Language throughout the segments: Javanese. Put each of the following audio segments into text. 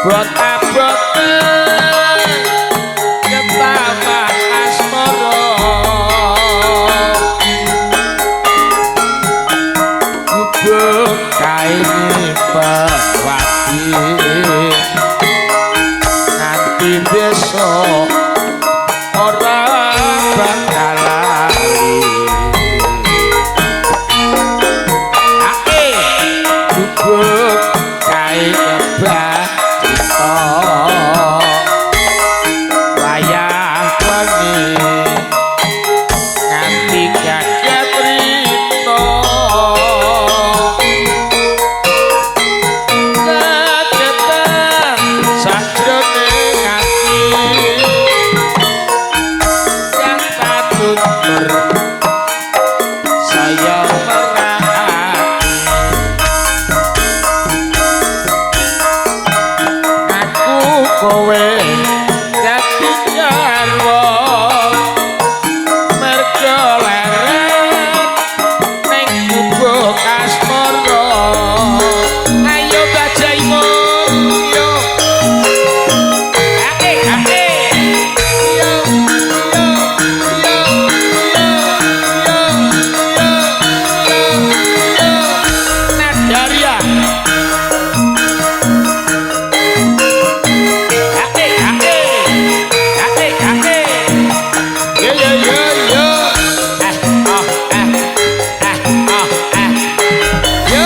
Abot-abote ketaman asmara gubuk kaine pewati nganti besok ora bakal lali. Ae gubuk kaine bacita wayah wengi nganti kaget rino kagetan sajroning ati yang katutur saya merhati aku kowe dadi garwa mergo leren ning gubuk asmara. Ayo bajaimu yo ae ae yo yo yo yo yo yo yo Nadaria ae ae ae ae yo yo yo yo ah ah ah ah ah ah yo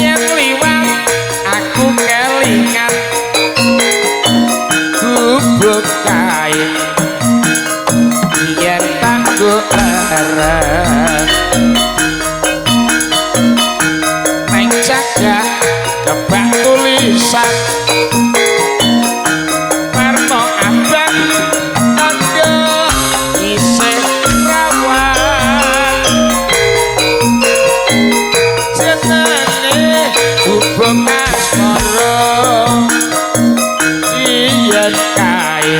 yen liwat aku kelingan gubuk kae yen tak go leren neng cagak kebak tulisan warna abang tandha isih rawan jenenge gubuk asmara yen kae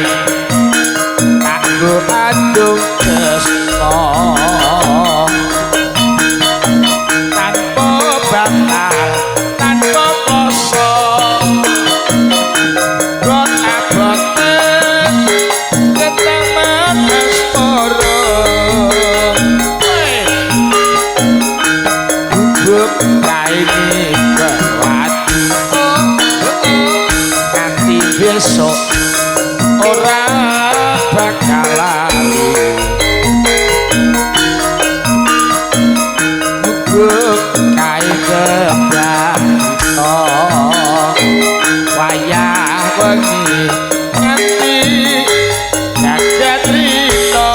tak go andung tresna tanpa batal tanpa poso bot abote ketaman asmara gubuk kaine berwati nganti besok ora bakal lali gubuk kae kebak wayah wengi nganti jagat rino.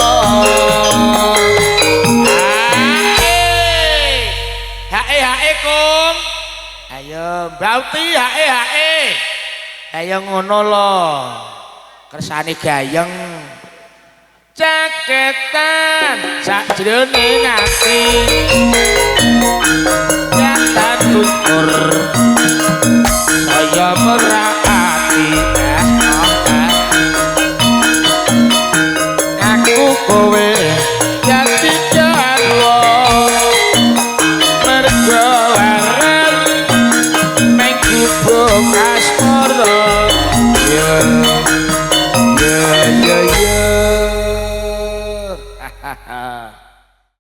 Hae hae hae kum ayo mbauti hae hae ayo ngono lho kersane gayeng caketan sakjroning ati nyatan tutur saya merati aku kowe